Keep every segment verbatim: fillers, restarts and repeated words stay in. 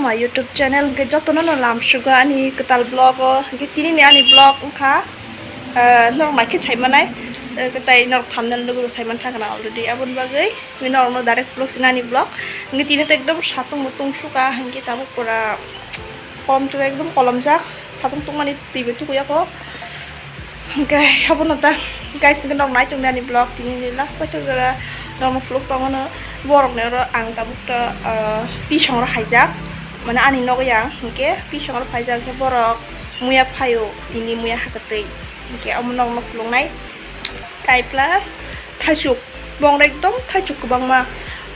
My YouTube channel hwnkhe jotono no lamsugo ani kwtal vlog o, hwnkhe tini ni ani vlog wngkha, ah, norok naikhe saimanai, eh, kwtai norok thumbnail nugwi saiman thangkha na already, aboni bagwi norok no direct vlog sina ani vlog. Hwnkhe tini to ekdom satung mutung suka, hwnkhe tabuk pura kolom chugwi ekdom kolomjak, satung tungmani twi bai tukuya kho. Hwnkhe abono ta guys, hwnkhe nok nai tongdi ani vlog tini ni last paithak jora norokno phuluk tongo no. Borok ni oro ang tabuk to, ah, pisong rok haijak, mane ani nogo yang hwnkhe pisong rok haijak, hwnkhe borok muya phaio tini muya hakatwi, hwnkhe omo norokno phuluk nai. Tai plus thaisuk, bong rok ekdom thaisuk kwbangma,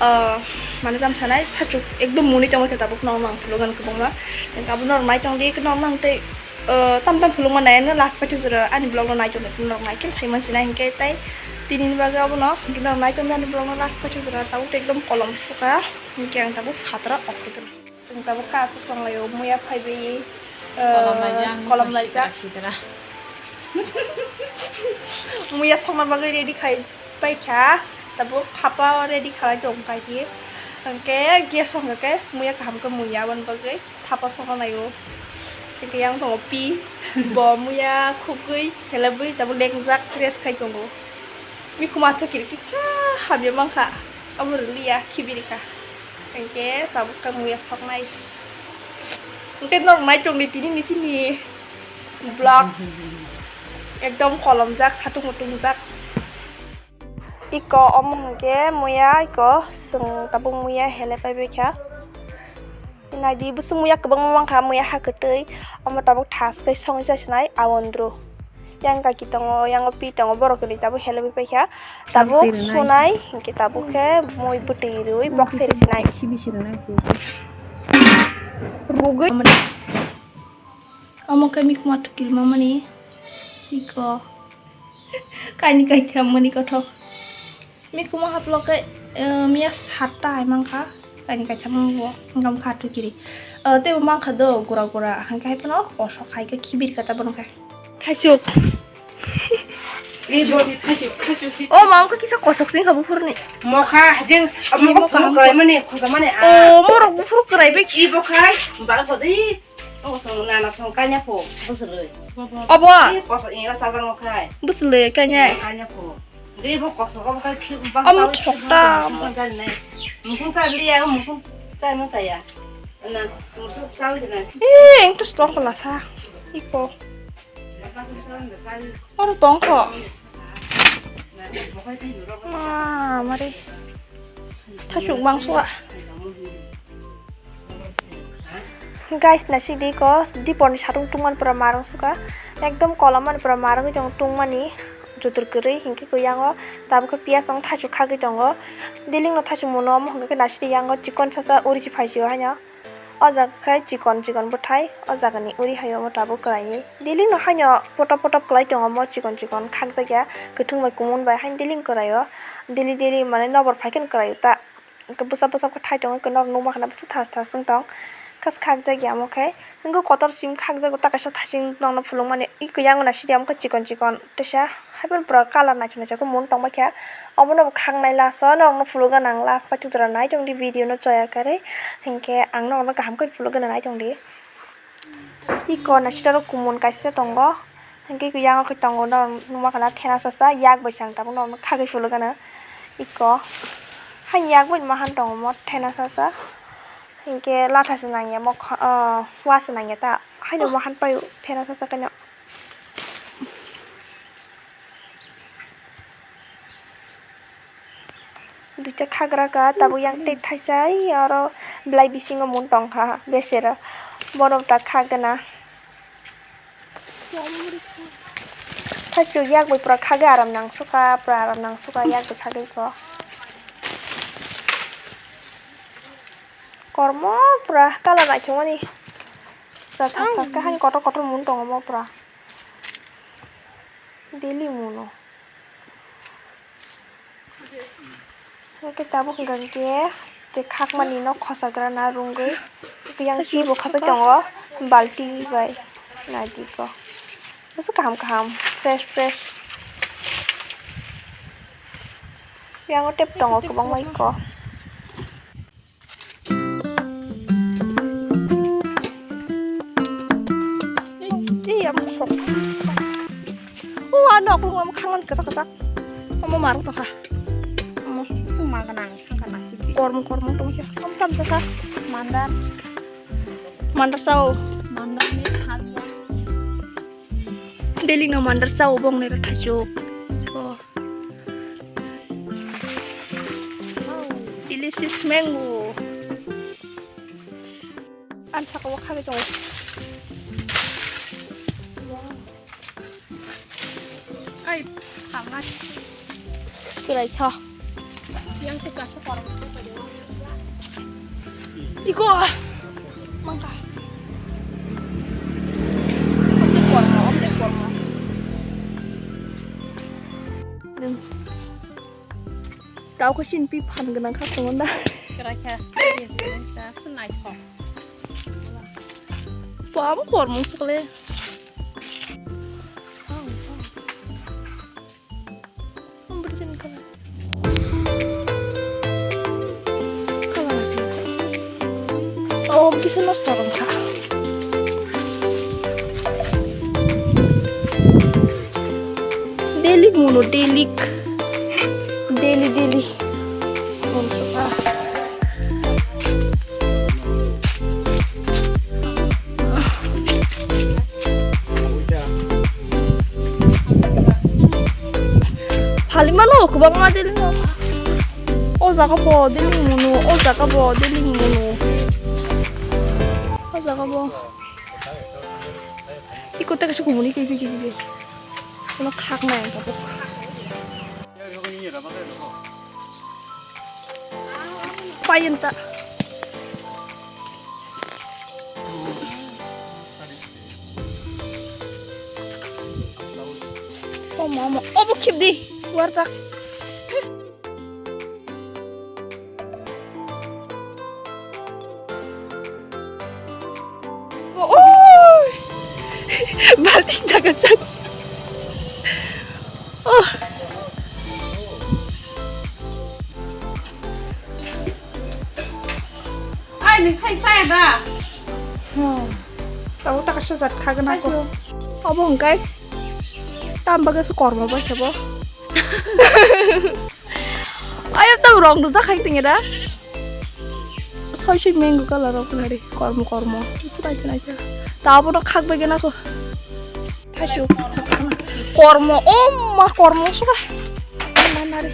ah, mane jam sanai thaisuk ekdom muni tongwi khe tabuk norokno ang phuluk ani kwbangma. Hwnkhe abo norok nai tongdi, norokno ang tei, ah, tam tam phulukma nai, ano last paithak jora ani vlog no nai tongdi, norok nai khe saiman sinai hwnkhe tai tini ni bagwi abono hwnkhe norok nai tongdi ani vlog no last paithak jora tabuk ekdom kolom suka hwnkhe ang tabuk phataro okhorkhe. Chwng tabuk kasuk tonglaio, muya phaibai, eh, kolom laijak, kolom laijak. Sitra, sitra. Muya songna bagwi ready khai paikha, tabuk thapa ready khalai tong kha khe. Hwnkhe gas hwnkhe muya kaham khe muya aboni bagwi thapa songna laio. Hwnkhe yang tongo pi, bo muya khugwi helebwi tabuk lengjak rest khai tongo. Mikhumu athukiri kisa hamya mankha, abo rwliya khibiri kha. Hwnkhe tabuk khe muya soknai. Hwnkhe norok nai tongdi tini ni chini vlog. Ekdom kolomjak, satung mutungjak. Iko omo hwnkhe muya, iko chwng tabuk muya hele paibaikha. Naidi, bwswk muya kwbangma mankha, muya ha kwtwi. Omo tabuk thas khe songwi chasinai awondru. Yang kaki tongo, yang pi tongo, borok kwrwi tabuk helwi paikha. Tabuk sunai, hwnkhe tabuk khe mui bwtwi rwi box seri sinai. Omo khe mikhumu athukiri mamani. Iko. Kaini kaitham mani kothok. Mikhumu haplo khe, eh, miya satta hai mankha. Kaini kaitham bo wngkha athukiri. Eh, teibo mankha do gura gura. Hwnkhe hai phano kosok hai khe khibir kha ta bono khe. Thaisuk. Ei bo thaisuk, thaisuk. O ma wngkha kisa kosok sing kha buphurni. Mokha hajeng, mokha buphur kwrai mani, khosa mani. O morok buphur kwrai bai khi. Bo khai, bal ko dei. Tongo song nana song kanya pho, bwswlwi. Obo? Ih, koso ira sajak no khai. Bwswlwi kanya? Kanya pho. Dei bo koso obo khai khi bang. Omo thokta. Musung chari nai. Musung chari liya, musung chari no saya. Na, musung chari de na. Eh, eng to strong kola sa. Ipo. Oro tong kho. Ma, mare. Thasuk bangso a. Guys, naisik di ko, dipor ni satung tungmani pura marung suka. Ekdom kolam mani pura marung tong tungmani. Jutur kwrwi hinkhe khe yango tabuk khe piyas wng thasuk khagwi tongo. Dealing no thasuk mano omo hwnkhe naisik di yango chikon sasa uri si phaisio haino. O jaga khe chikon chikon bwthai, o jagani uri hai omo tabuk kwrwi. Dealing no haino potop potop kwlai tongo omo chikon chikon khakjakya kwthwng bai kumun bai haino dealing kwrwi o. Daily daily mane nokbar phai kheno kwrwi o ta. Hwnkhe bwsa bwsa khe thai tongo, hwnkhe norok nukma khana bwsa thas thas wng tong. Khas khakjak ya omo khe. Hwnkhe kotor sim khakjago, ta kaisa thasing nokno phulukmani. Iko yango naisidi omo khe chikon chikon teisa. Haiphano pura colour naithok naithok khe mun tongbaikha. Obono bo khaknai last o norokno phulukgana ang last paithak jora naitongdi video no choya kwrwi. Hinkhe ang norokno kaham khe phulukgana naitongdi. Iko naisida oro kumun kaisa tongo. Hinkhe iko yango khe tongo norok nukma khana thena sasa yak bai chang tabuk norokno khagwi phulukgana. Iko haini yak bai mahan tongo mo thena sasa. Hinkhe latha se nangya mo kha-, ah, wa se nangya ta. Haino mahan paio thena sasa khe no. Duita khagra kha, tabuk yang tek thaisa, ai oro belai bisingo mun tongkha, besero. Bono ta khagana. Thaichuk yak bai pura khagwi aram nang suka, pura aram nang suka, yak bai khagwi ko. Kormo pura kala naithokmani. Pura thas thas khe haino kotor kotor mun tongo mo pura. Daily muno. Hwnkhe tabuk hwnkha khe, tei khakmani no khosagrana rwngwi, yang twi bo khasai tongo, balti bai naidi ko. Bwswk kaham kaham, fresh fresh. Yango tep tongo kwbangma iko. Nok lung am khangan kasak kasak. Omo mar to kha. Omo. Suma ganang, hangka nasib di. Kormo, kormo tong kha. Am tam sa sa. Mandar. Mandar sao. Mandar ni thalwa. Daily no mandar sao bong ne ra thasuk. Oh. Delicious mango. Ang saka o khagwi tongo. Ai, hamnai. Kwrai kha. Yang tu kasa korang. Iko. Mangka. Omde korma, omde korma. Tau khe chini pi phan gwnang kha tongo da. Kwrai kha. Aswk naithok. Bo abo kormung swkle. Ang bwrwi chini kalar. Kalar. Oh, kisa nosto wngkha. Daily mono, daily. Daily, daily. Phalimano kwbangma daily no. O jaga bo daily mono, o jaga bo daily mono. O jaga bo. Iko ta kaisa kumuni ki ki ki ki. Kono khak nai ang tabuk. Payen ta. Omo, omo, obo khibdi, warjak. Oi! Balting jaga sak. Oh. Ai, ni khai saya da. Hmm. Tabo ta kaisa jat khagwi nang kho. Obo hwnkhe tam bagwi se kormo bai se bo. Ayo, tam rong rwjak hai tongya da. Soi soi mango colour rok nari kormo kormo. Isi bai khe naikhe. Tabo no khak bai khe nang kho. Thaisu. Kormo, oh ma kormo suka. Ma nari.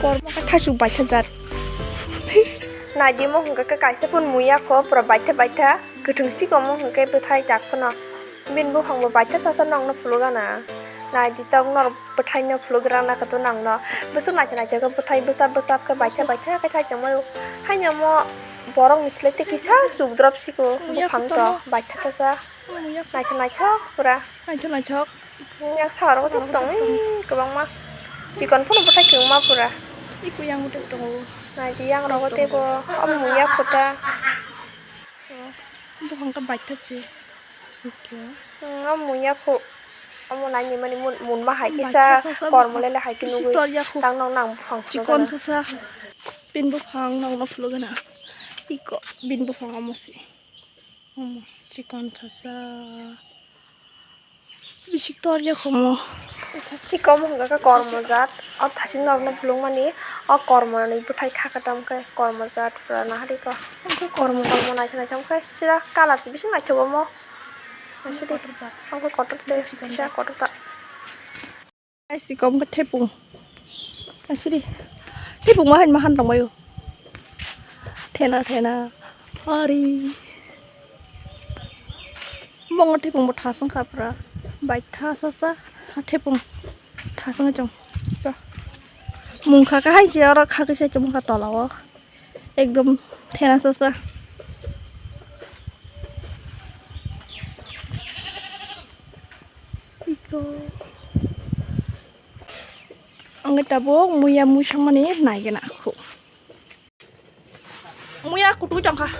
Kormo khe thaisu bai khe jat. Naidi mo hwnkhe kaisa phun muya kho pura baitha baitha. Kwthwng sikomo hwnkhe bwthai tak phano. Bini buphangbo baitha sasa nokno phulugana. Naidi tok norok bwthaino phulugrana khe to nangno. Bwswk naithok naithok khe bwthai bwsap bwsap khe baitha baitha khe thai tongmani. Haino omo borokni slai tei kisa chukdrop siko buphang to baitha sasa. Naithok naithok pura. Naithok naithok. Yak saka rogo tong tong kwbangma. Chikon phano bwthai kwbangma pura. Iku yang bwthai tongo. Naidi yang rogo teibo omo muya khuta. Buphang khe baitha se. Hwnkhe. Hmm, o muya khu. Omo naini mani mun, mun ma hai kisa kormo lele hai khe nugwi. Tang nang nang buphang chikon sasa. Bin buphang nang nang phulugana. Iko bin buphang omo se. Omo chikon sasa. Bisik tor ya khomo. Iko omo hwnkha khe kormo jat. O thasing norokno phulukmani o kormoni bwthai kha kwtam khe kormo jat pura nahariko. Kormo kormo naithok naithok khe sida colour se bising naithok omo. Naisidi. Ang khe kotor tei kisa kotor ta. Naisidi kom khe thepung. Naisidi. Thepung ma han ma han tongbaio. Thena thena. Ari. Bongo thepung bo thasung kha pura. Bai thasa sa. Thepung. Thasung chong. Mungkha kahai se oro khagwi se chumkha tola o. Ekdom thena sasa. Iko. Ang tabuk muya muisang mani naigena khu. Muya kutu chongkha.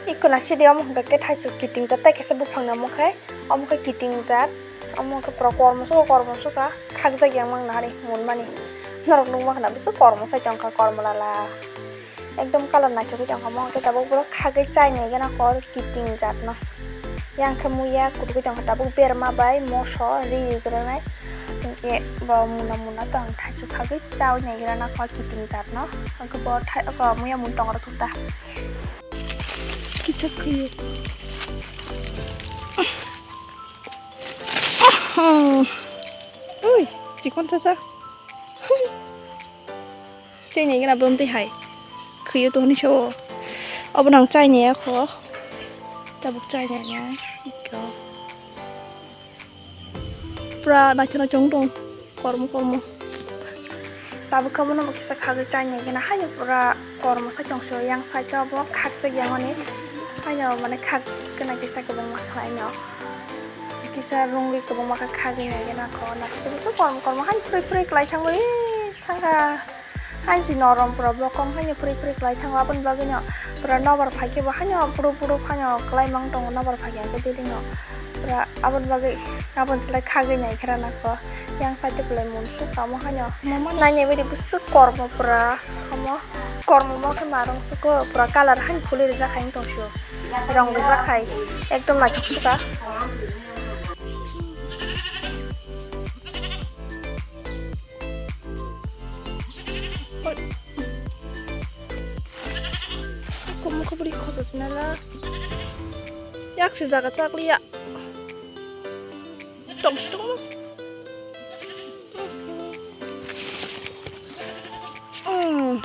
Iko na sidi omo hwnkha khe thaisu kiting jat tai kisa buphang namo khe omo khe kiting jat omo khe pura kormo suka kormo suka khakjak yang mang nari mun mani norok nukma khna bisu kormo sai tongkha kormo lala ekdom colour naithok tongkha mo hwnkhe tabuk borok khagwi chai naigena kor kiting jat no. Yang khe muya kwrwgwi tongkha tabuk berma bai moso ri ri granai. Hinkhe bo muna muna tong thaisu khagwi chaui nai granakho kiting jatno. Hinkhe bo thai-, bo muya mun tong rwthok ta. Kichak khwi. Ui, chikon cha cha. Chainai gana bwmtwi hai. Khwiyo to hwnwi sao. Obo nang chainai ya kho. Tabuk chainai ya. Ikko. Pura naithok naithok wng tong. Kormo kormo. Tabuk khe bono bo kisa khagwi chainai gana haino pura kormo sai tong sio. Yang side o bo khakchak yang oni. Haino mane khak gana kisa kwbangma khlaino. Kisa rungwi kwbangma khe khagwi nai gana kho. Naithok naithok kormo kormo haino phrwi phrwi klai thangwi thangkha. Haisi norom pura bokong haino phrwi phrwi klai thango, aboni bagwino pura nobar phaikhe bo haino puro puro phano klai mang tongo, nobar phaikhe hwnkhe daily no pura aboni bagwi aboni slai khagwi nai khe rana kho. Yang side o belai mun suk tamo haino nainai baidi bwswk kormo pura omo kormo mo khe ma rong suko pura colour haino phulwi rijak hai wng tong sio, rong rijak hai ekdom naithok sukha. Oi. Kok mokhe bwrwi khosa sinala. Yak se jaga chak liya. Tong si tong. Mm.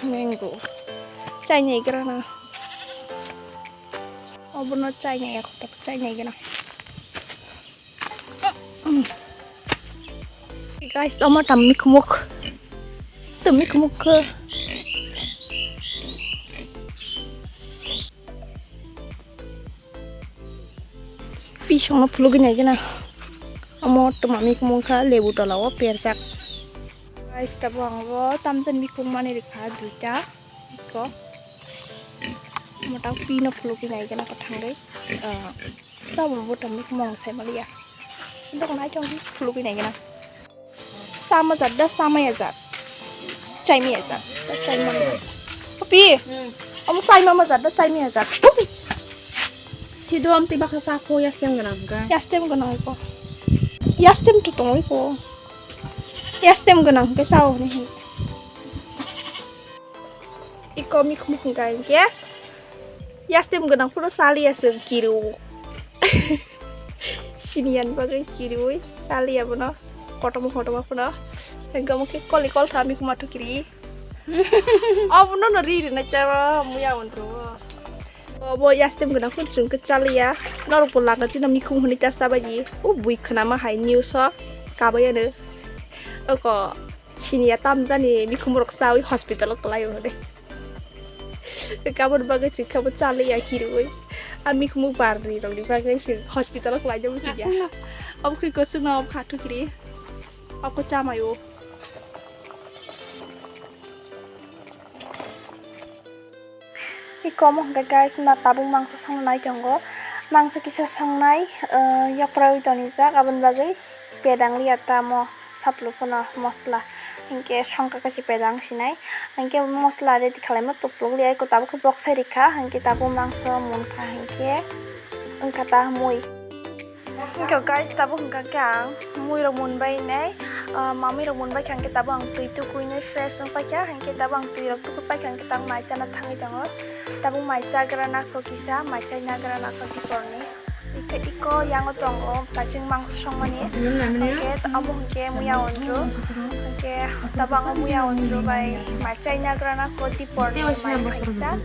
Mango. Chainai grana. Obono chainai ya kotor chainai grana. Guys, omo tam mikhumuk. Tam mikhumuk khe. Pisongno phulugwi nai gana. Omo tuma mikhumuk kha lebu tola o perjak. Guys, tabuk ang bo tamjani mikhumuk mani rikha duita. Iko. Mota pino phulugwi nai gana kwthangwi. Ah, tabuk bo tam mikhumuk ang sai maliya. Dok nai tong phulugwi nai gana. Sama jat da sama ya jat. Chai mi ya jat. Da chai ma. Kopi. Om sai mama jat da sai mi ya jat. Kopi. Sido am ti bakha sa ko yastem gana ga. Yastem gana ko. Yastem tu tong ko. Yastem gana ke sao ni. Iko mikhumuk hwnkha hinkhe yastem gwnang phano chaliya chwng kiriui. Siniya ni bagwi kiriui chaliya bono kotorma kotorma phano. Hinkhe omo khe koli koltha mikhuma thukiri. Obono no ri rinai tei muya wndru. Obo yastem gwnang phano chwng khe chaliya. Norok bo langa chini mikhum hwnwi ta chabaidi. O bui khwnama hai news o kabaiya no. Oko. Siniya tamjani mikhumrok chawi hospital o kwlai o de. Kabon bagwi chikha bo chaliya kirui. A mikhumuk barni rokni bagwi se hospital o kwlai de buchiya. Obo khe kwswkno obo kha thukiri. Oko chamaio. Iko omo hwnkhe guys, ma tabuk mangso songnai tongo. Mangso kisa songnai, ah, yakraui tonijak, aboni bagwi pedang liya tamo saplu phano mosla. Hinkhe songkha kaisa pedang sinai. Hinkhe mosla ready khwlaima tupulok liya, iko tabuk khe boksai rikha. Hinkhe tabuk mangso munkha hinkhe wngkha ta mui. Wngkha guys, tabuk hwnkha khe ang mui rok munbai nai, ah, mamui rok munbai kha, hwnkhe tabuk ang twi tukui nai fresh wng paikha, hwnkhe tabuk ang twi rok tukui paikha, hwnkhe tabuk mai chana thangwi tongo. Tabuk mai chagra nakho kisa, mai chai nagra nakho diporni. Iko, iko yango tongo, kaching mangso songmani. Hwnkhe amo hwnkhe muya wndru, hwnkhe tabuk ang muya wndru bai mai chai nagra nakho diporni mai khaisa.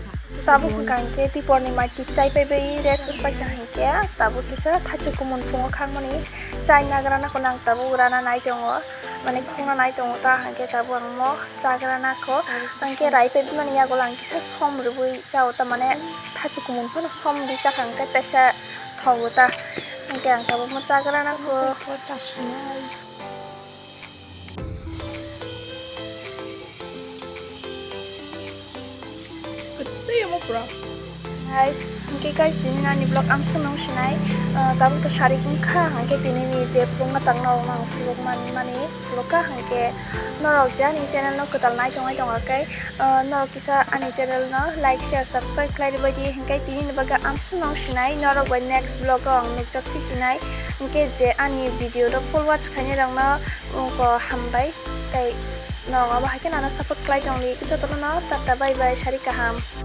Tabuk hwnkha hinkhe diporni mai twi chai pai bai rest wng paikha hinkhe tabuk kisa thaichuk kumun phungo khakmani chai nagra nakho nang tabuk rana nai tongo, mane khungna nai tongo ta hinkhe tabuk ang mo chagra nakho hinkhe rai pai mani yago lang kisa som rwui chao ta mane thaichuk kumun phano som rwi chakha hinkhe teisa thogo ta hinkhe ang tabuk mo chagra nakho. Kwtwi omo pura. Guys, hwnkhe guys, tini ani vlog amswk nung sinai, ah, tabuk to sari wngkha, hwnkhe tini ni je phulukna tangna rok ang phuluk man mani phulukha, hwnkhe norok je ani channel no kwtal nai tongwi tongo khe, ah, norok kisa ani channel no like, share, subscribe khlai ribai di, hwnkhe tini ni bagwi amswk nung sinai, norok bai next vlog o ang nukjak phi sinai, hwnkhe je ani video rok full watch khainai rok no, wngkha hambai, tei norok abo hai khe nana support khlai tong di, jotono no tata bye bye, sari kaham.